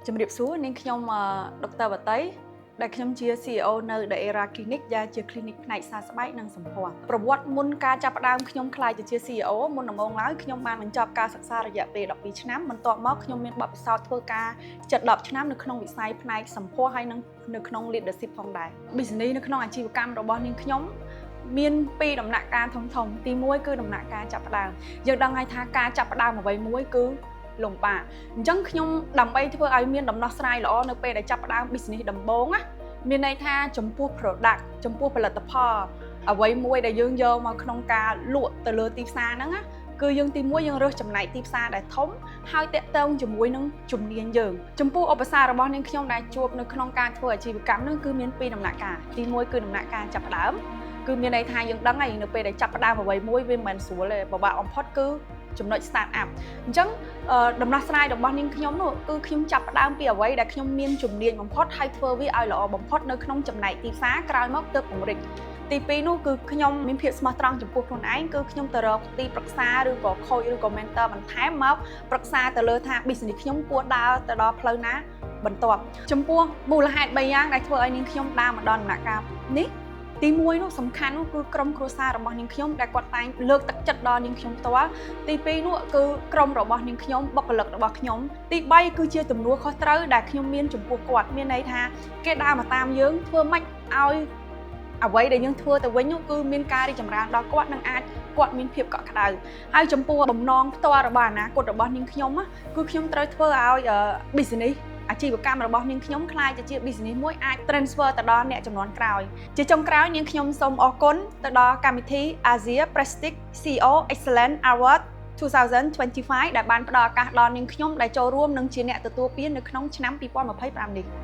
ជំរាបសួរនាងខ្ញុំដុកទ័រវតីដែលខ្ញុំជា CEO នៅ The Era Clinic ដែលជា clinic ផ្នែកសើស្បែកនិងសម្ផស្សប្រវត្តិមុនការចាប់ផ្ដើមខ្ញុំក្លាយទៅជា CEO មុនដំបូងឡើយខ្ញុំបានបញ្ចប់ការសិក្សារយៈពេល12ឆ្នាំបន្ទាប់មកខ្ញុំមានបទពិសោធន៍ធ្វើការជិត10ឆ្នាំនៅក្នុងវិស័យផ្នែកសម្ផស្សហើយនិងនៅក្នុង leadership ផងដែរ business នៅក្នុងអាជីវកម្មរបស់នាងខ្ញុំមានពីរដំណាក់កាលធំធំទី1គឺដំណាក់កាលចាប់ផ្ដើមយើងដឹងហើយថាការចាប់ផ្ដើមអ្វីមួយគឺលំបាកអញ្ចឹងខ្ញុំដើម្បីធ្វើឲ្យមានដំណោះស្រាយល្អនៅពេលដែលចាប់ផ្ដើម business ដំបូងណាមានន័យថាចំពោះ product ចំពោះផលិតផលអ្វីមួយដែលយើងយកមកក្នុងការលក់ទៅលើទីផ្សារហ្នឹងណាគឺយើងទីមួយយើងរើសចំណែកទីផ្សារដែលធំហើយតាក់ទងជាមួយនឹងជំនាញយើងចំពោះឧបសគ្គរបស់នាងខ្ញុំដែលជួបនៅក្នុងការធ្វើអាជីវកម្មហ្នឹងគឺមានពីរដំណាក់កាលទីមួយគឺដំណាក់កាលចាប់ផ្ដើមគឺមានន័យថាយើងដឹងហើយនៅពេលដែលចាប់ផ្ដើមអ្វីមួយវាមិនមែនស្រួលទេពិបាកបំផុតគឺចំណុច start up អញ្ចឹងដំណោះស្រាយរបស់នាងខ្ញុំនោះគឺខ្ញុំចាប់ផ្ដើមពីអ្វីដែលខ្ញុំមានជំនាញបំផុតហើយធ្វើវាឲ្យល្អបំផុតនៅក្នុងចំណែកទីផ្សារក្រោយមកទើបពង្រីកទី2នោះគឺខ្ញុំមានភាពស្មោះត្រង់ចំពោះខ្លួនឯងគឺខ្ញុំទៅរកទីប្រឹក្សាឬក៏ coach ឬក៏ mentor បន្ថែមមកប្រឹក្សាទៅលើថា business ខ្ញុំគួរដើរទៅដល់ផ្លូវណាបន្ទាប់ចំពោះមូលហេតុ3យ៉ាងដែលធ្វើឲ្យនាងខ្ញុំដើរមកដល់ដំណាក់កាលនេះទី1នោះសំខាន់នោះគឺក្រុមគ្រួសាររបស់នាងខ្ញុំដែលគាត់តែងលើកទឹកចិត្តដល់នាងខ្ញុំផ្ទាល់ទី2នោះគឺក្រុមរបស់នាងខ្ញុំបុគ្គលិករបស់ខ្ញុំទី3គឺជាទំនួលខុសត្រូវដែលខ្ញុំមានចំពោះគាត់មានន័យថាគេដើរមកតាមយើងធ្វើម៉េចឲ្យអ្វីដែលយើងធ្វើទៅវិញនោះគឺមានការរីកចម្រើនដល់គាត់និងអាចគាត់មានភាពកក់ក្ដៅហើយចំពោះបំណងផ្ទាល់របស់អនាគតរបស់នាងខ្ញុំគឺខ្ញុំត្រូវធ្វើឲ្យ business អាជីវកម្មរបស់នាងខ្ញុំក្លាយទៅជា business មួយអាច transfer ទៅដល់អ្នកជំនាន់ក្រោយជាចុងក្រោយនាងខ្ញុំសូមអរគុណទៅដល់កម្មវិធី Asia Prestige CEO Excellence Award 2025ដែលបានផ្ដល់ឱកាសដល់នាងខ្ញុំដែលចូលរួមនិងជាអ្នកទទួលពាននៅក្នុងឆ្នាំ2025នេះ។